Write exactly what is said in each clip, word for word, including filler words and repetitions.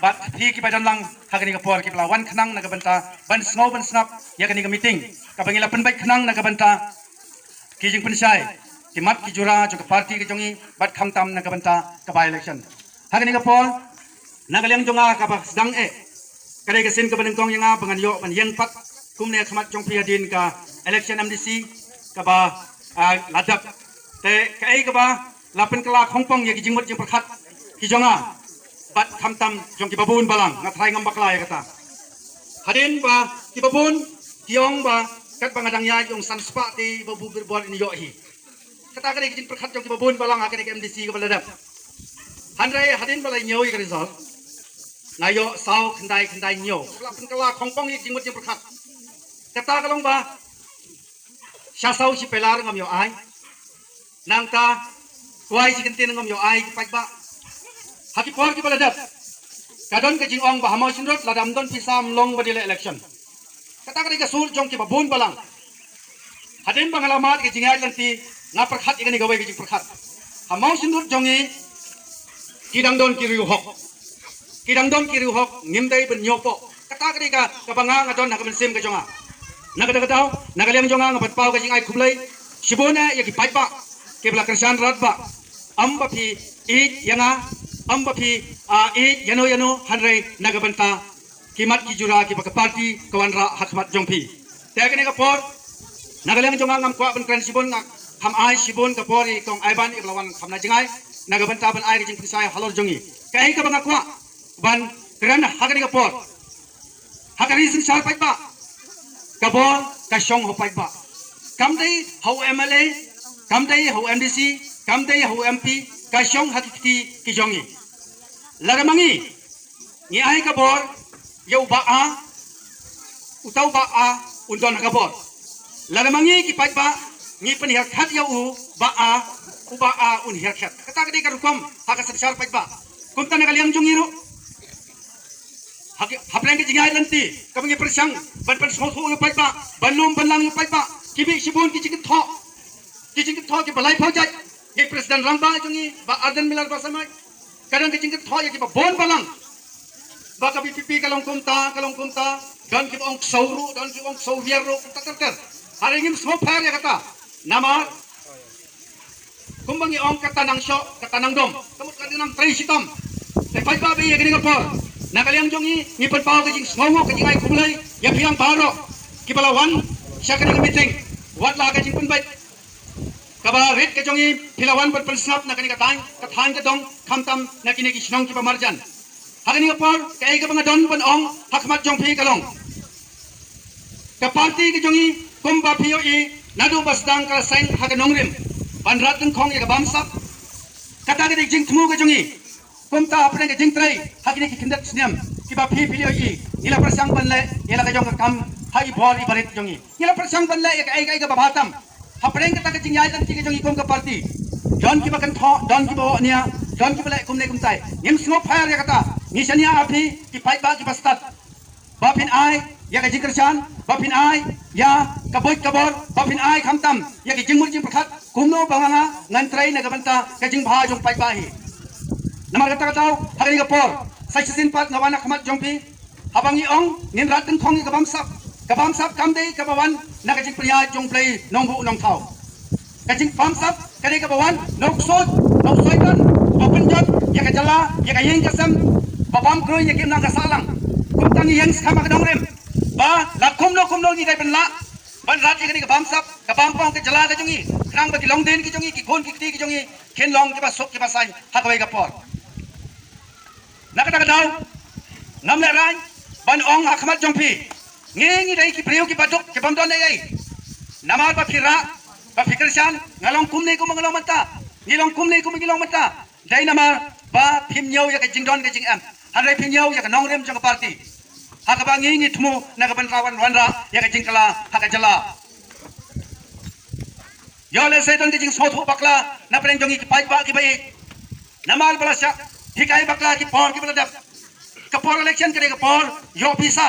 bad phi kiba don lang ha kane ka por kiba la wan khnang na ka bynta ban sngew ban sngap ïa kane ka meeting kaba ngi la pynbeit khnang na ka bynta ki jingpynshai, ki mat ki jura jong ka party ka jong ngi bad khamtam na ka bynta ka by election. Ha kane ka por, na ka liang jong nga kaba sdang eh, ka dei ka sien kaba nyngkong ïa nga ba ngan ïoh ban ïeng pat kumne ha khmat jong phi hadien ka election M D C kaba, ah, la dep. Te kaei kaba la pynkylla khongpong ïa ki jingmut jingpyrkhat ki jong nga bad khamtam jong kiba bun balang, nga tharai ngam bakla ïa kata. Hadien ba kiba bun ki ong ba katba nga dang ïaid ong san spah te ba u Birbor in ïoh hi. Kata ka dei ka jingpyrkhat jong kiba bun balang ha kane ka M D C kaba la dep. Hynrei hadien ba la ñiew ïa ka result, nga ïoh saw khyndai khyndai ñiew. Ka la pynkylla khongpong ïa ka jingmut jingpyrkhat. Kata ka long ba sha saw shi pela ngam ïoh ai. Nangta kwai shi kyntien ngam ïoh ai ki paidbah. Ha ki por kiba la dep, ka don ka jingong ba ha Mawshynrut lada ym don pisa ym long ba dei leh election. Kata ka dei ka sur jong kiba bun balang. Hadien ba nga la mad ka jingïaid lynti, nga pyrkhat ïa kane kawei ka jingpyrkhat. Ha Mawshynrut jong ngi, ki dang don ki riewhok. Ki dang don ki riewhok, ngim dei ban ñiewpoh. Kata ka dei ka, kaba nga nga don ha ka mynsiem ka jong nga. Na kata ka daw, na ka liang jong nga nga pynpaw ka jingai khublei shibun eh ïa ki paidbah kiba la kyrshan radbah. Ym ba phi ïeit ïa nga, ym ba phi, ah, ïeit ïano ïano, hynrei na ka bynta ki mat ki jura kiba ka party ka wanrah ha khmat jong phi. Te kane ka por, na ka liang jong nga ngam kwah ban kren shibun, nga kham ai shibun ka por ïa i Kong Aiban iba la wan kham na jngai na ka bynta ban ai ka jingpynshai halor jong ngi. Kaei kaba nga kwah ban kren ha kane ka por, ha ka ri synshar paidbah, ka bor ka shong ha u paidbah. Kam dei ha u M L A, kam dei ha u M D C, kam dei ha u M P, ka shong ha ki kti ki jong ngi. Lada ma ngi ngi ai ka bor ïa u Bah A, uta u Bah A un don ha ka bor. Lada ma ngi ki paidbah ngi pynhiar khat ïa u Bah A, u Bah A un hiar khat. Kata ka dei ka rukom ha ka synshar paidbah. Kumta na ka liang jong ngi ruh, ha ki, hapdeng ka jingïaid lynti kaba ngi pyrshang ban pynsngewthuh ïa u paidbah, ban lum ban lang ïa u paidbah, ki mih shibun ki jingkynthoh, ki jingkynthoh kiba laiphew jait ïa i President Rangbah jong ngi Bah Ardent Miller Basaiawmoit. Ka don ka jingkynthoh ïa kiba bun balang ba ka V P P ka long kumta, ka long kumta. Don kiba ong ksew ruh, don kiba ong ksew wiar ruh, kumta ter ter. Hynrei ngim sngewpher ïa kata. Namar kumba ngi ong, kata nang shoh, kata nang dom. Ka mut ka dei nang trei shitom. Te paidbah ba ïeit, ha kane ka por, na ka liang jong ngi ngi pynpaw ka jingsngewnguh, ka jingai khublei ïa phi lang baroh kiba la wan sha kane ka meeting. Wat la ka jingpynbeit kaba rit ka jong ngi, phi la wan ban pynsngap na kane ka thaiñ, ka thaiñ ka dong, khamtam na kine ki shnong kiba marjan. Ha kane ka por, kaei kaba nga don ban ong ha khmat jong phi ka long, ka party ka jong ngi, kumba phi ïohi, naduh ba sdang ka la seng ha ka nongrim ban rat dyngkhong ïa ka bamsap. Kata ka dei jingthmu ka jong ngi. Kumta hapdeng ka jingtrei ha kine ki khyndiat snem kiba phi phi la ïohi, ngi la pyrshang ban leh ïa la ka jong ka kam ha i bor i barit jong ngi. Ngi la pyrshang ban leh ïa kaei kaei kaba bha tam. Hapdeng kata ka jingïaid lynti ka jong ngi kum ka party, don kiba kynthoh, don kiba wahnia, don kiba leh kumne kumtai. Ngim sngewpher ïa kata. Ngi shaniah ha phi ki paidbah kiba stad ba phin ai ïa ka jingkyrshan, ba phin ai ïa ka buit ka bor, ba phin ai khamtam ïa ka jingmut jingpyrkhat. Kumno ba nga, nga ngan trei na ka bynta ka jingbha jong paidbah hi. Namar kata ka daw, ha kane ka por, sa shisien pat nga wan ha khmat jong phi, haba ngi ong ngin rat dyngkhong ïa ka bamsap, ka bamsap kam dei kaba wan na ka jingpynïaid jong U Blei Nongbuh Nongthaw. Ka jingbamsap ka dei kaba wan na u ksuid, na u soitan, ba pynjot ïa ka jylla, ïa ka ïing ka sem, ba bam kruiñ ïa ki imlang ka sahlang. Kumta ngi ïeng skhem ha ka nongrim ba la kumno kumno ngi dei ban lah ban rat ïa kane ka bamsap, ka bampong ka jylla ka jong ngi, khnang ba ki longdien ki jong ngi, ki khun ki kti ki jong ngi kin long kiba suk kiba saiñ ha kawei ka por. Na kata ka daw, ngam lehraiñ ban ong ha khmat jong phi, ngi ngi dei ki briew kiba duk, kibym don ei ei. Namar ba phi rah, ba phi kyrshan, nga long kumne kumba nga long mynta, ngi long kumne kumba ngi long mynta, dei namar ba phim ñiew ïa ka jingdon ka jingem, hynrei phi ñiew ïa ka nongrim jong ka party, ha kaba ngi ngi thmu na ka bynta ban wanrah ïa ka jingkylla ha ka jylla. Ïoh lehse don ka jingsngewthuh bakla na pdeng jong ngi ki paidbah kiba ïeit. Namar ba la shah hikai bakla ki por kiba la dep. Ka por election ka dei ka por ïoh pisa.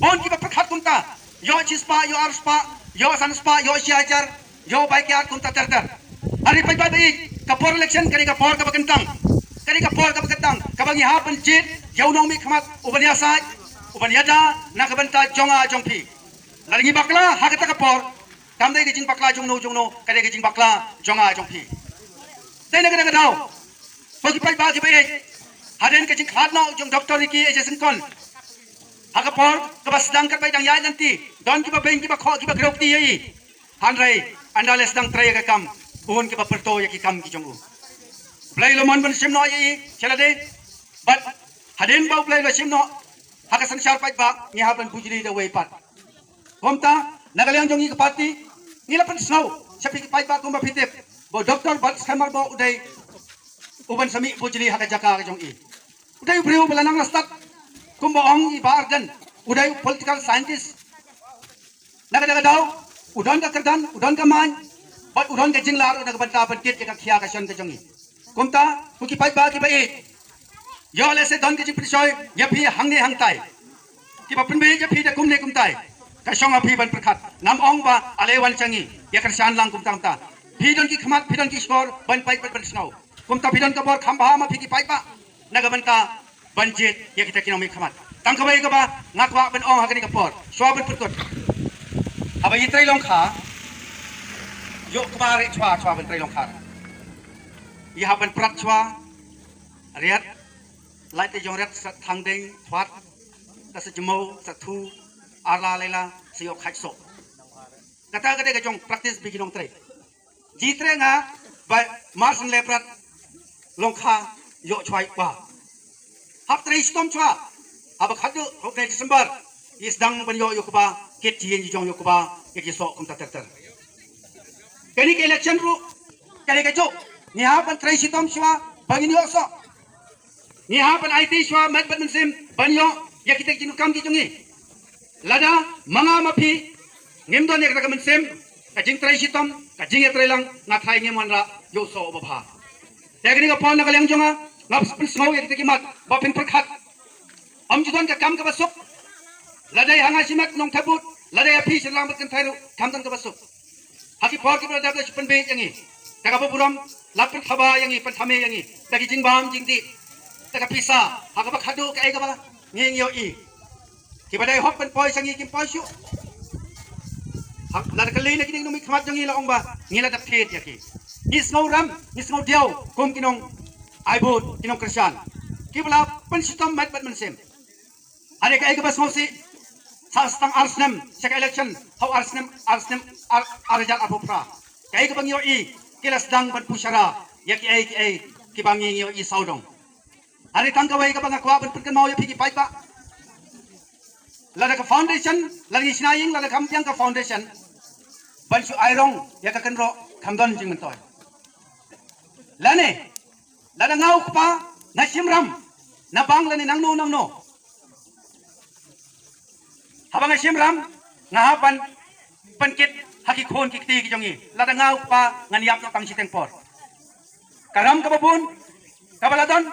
Bun kiba pyrkhat kumta, ïoh shispah, ïoh arspah, ïoh sanspah, ïoh shi hajar, ïoh bai kiad kumta ter ter. Hynrei paidbah ba ïeit, ka por election ka dei ka por kaba kyntang. Ka dei ka por kaba kyrteng kaba ngi hap ban jied ïa u nongmihkhmat u ban ïasaid, u ban ïada na ka bynta jong nga jong phi. Lada ngi bakla ha kata ka por, kam dei ka jingbakla jong no jong no, ka dei ka jingbakla jong nga jong phi. Te na kata ka daw, ko ki paidbah kiba ïeit, hadien ka jingkhlad noh jong Doctor Ricky A J Syngkon, ha ka por kaba sdang katba i dang ïaid lynti, don kiba beiñ kiba khoh kiba kdew kti ïa i. Hynrei ynda la sdang trei ïa ka kam, un kiba pyrto ïa ki kam ki jong u. Blei la mon ban shim noh ïa i sha lade. Bad hadien ba U Blei la shim noh ha ka synshar paidbah, ngi hap ban bujli da uwei pat. Kumta na ka liang jong ngi ka party, ngi la pynsngew sha phi ki paidbah kumba phi tip ba u Doctor Batskhem Myrboh u dei u ban sa mih bujli ha ka jaka ka jong i. U dei u briew ba la nang la stad, kumba ong i Bah Ardent, u dei u political scientist. Na kata ka daw, u don ka kyrdan, u don ka main, bad u don ka jinglar na ka bynta ban kit ïa ka khia ka shon ka jong i. Kumta, ko ki paidbah kiba ïeit, ïoh lehse don ka jingpynshoi ïa phi hangne hangtai, kiba pynbeit ïa phi da kumne kumtai, ka shong ha phi ban pyrkhat. Ngam ong ba ale wan sha ngi, ïa kyrshan lang kumta kumta. Phi don ki khmat, phi don ki shkor ban peit bad ban sngew. Kumta phi don ka bor kham bha ma phi ki paidbah na ka bynta ban jied ïa kita ki nongmihkhmat. Tang kawei kaba nga kwah ban ong ha kane ka por, shuwa ban pynkut, haba i trei longkha, ïoh kba re shuwa, shuwa ban trei longkha, i hap ban prat shuwa, riat, lait te jong riat sa thang deng thwat, ka sa jmo sa thu, arla lela sa ïoh khait soh. Kata kata ka jong practice bi ki nongtrei. Ji trei nga ba mar syn le prat longkha ïoh chwai ba hap trei shitom chwa. Haba khadduh hok ne December, i sdang ban ïoh ïoh kba kit ji ïen ji jong ïoh kba ïa ki soh kumta ter ter. Kane ka election ruh kane ka juk, ngi hap ban trei shitom chwa ba ngin ïoh soh. Ngi hap ban aiti shuwa met bad mynsiem ban ïoh ïa kita ki jingkam ki jong ngi. Lada ma nga ma phi ngim don ïa kata ka mynsiem, ka jingtrei shitom, ka jingïatreilang, nga tharai ngim wanrah ïa u soh uba bha. Te kane ka por na ka liang jong nga, nga pynsngew ïa kita ki mat ba phin pyrkhat. Ym ju don ka kam kaba suk. Lada ïa nga shimet nongthep vote, lada ïa phi shynrang bad kynthei ruh kam don kaba suk. Ha ki por kiba la dep la shu pynbeit ïa ngi da kaba burom, la pynthaba ïa ngi, pynthame ïa ngi da ki jingbam jingdih, da ka pisa, ha kaba khadduh kaei kaba ngi ïohi. Kiba dei hok ban poi sha ngi kim poi shuh. Ha, lada kylli na kine ki nongmihkhmat jong ngi la ong ba ngi la dep thied ïa ki. Ngi sngew rem, ngi sngew diaw kum ki nong ai vote, ki nongkyrshan kiba la pynshitom met bad mynsiem. Hynrei kaei kaba sngewsih, sa tang ar snem sha ka election, ha u ar snem, ar snem, ar, ar hajar arphew phra, kaei kaba ngi ïohi, ki la sdang ban pynshara ïa kiei kiei kiba ngi ïohi sawdong. Hynrei tang kawei kaba nga kwah ban pynkynmaw ïa phi ki paidbah. Lada ka foundation, lada ngi shna ïing, lada kham biang ka foundation ban shu ai rong ïa ka kynroh, kham don jingmyntoi. Lane lada nga u kpa nga shim ram na bank lane nangno nangno, haba nga shim ram, nga hap ban pynkit ha ki khun ki kti ki jong ngi. Lada nga u kpa ngan ïap noh tang shiteng por. Ka ram kaba bun kaba la don,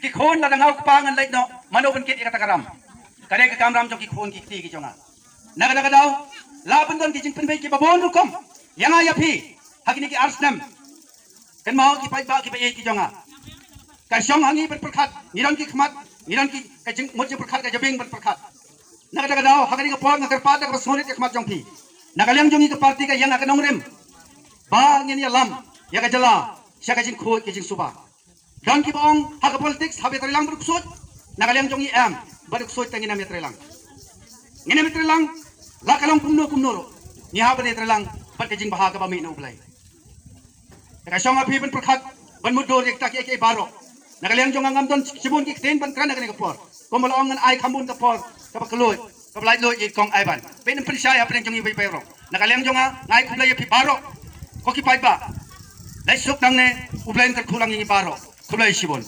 ki khun, lada nga u kpa ngan leit noh, mano ban kit ïa kata ka ram? Ka dei ka kamram jong ki khun ki kti ki jong nga. Na kata ka daw, la ban don ki jingpynbeit kiba bun rukom ïa nga ïa phi ha kine ki ar snem. Kynmaw ki paidbah kiba ïeit ki jong nga, ka shong ha ngi ban pyrkhat. Ngi don ki khmat, ngi don ki, ka jingmut jingpyrkhat ka jabieng ban pyrkhat. Na kata ka daw, ha kane ka por nga kyrpad da kaba sngewrit ïa ka khmat jong phi. Na ka liang jong ngi ka party ka ïeng ha ka nongrim ba ngin ïalam ïa ka jylla sha ka jingkhuid ka jingsuba. Don kiba ong ha ka politics hap ïatreilang bad u ksuid. Na ka liang jong ngi em, bad u ksuid te ngin ym ïatreilang. Ngin ym ïatreilang la ka long kumno kumno ruh. Ngi hap ban ïatreilang bad ka jingbha kaba mih na U Blei. Te ka shong ha phi ban pyrkhat, ban mutdur ïa kita kiei kiei baroh. Na ka liang jong nga ngam don shibun ki ktien ban kren ha kane ka por. Kumba la ong, ngan ai kham bun ka por kaba kylluid, kaba laitluid ïa i Kong Aiban. Phin ym pynshai hapdeng jong ngi baroh. Na ka liang jong nga, nga ai khublei ïa phi baroh. Ko ki paidbah, leit suk nangne, U Blei un kyrkhu lang ïa ngi baroh. Khublei shibun.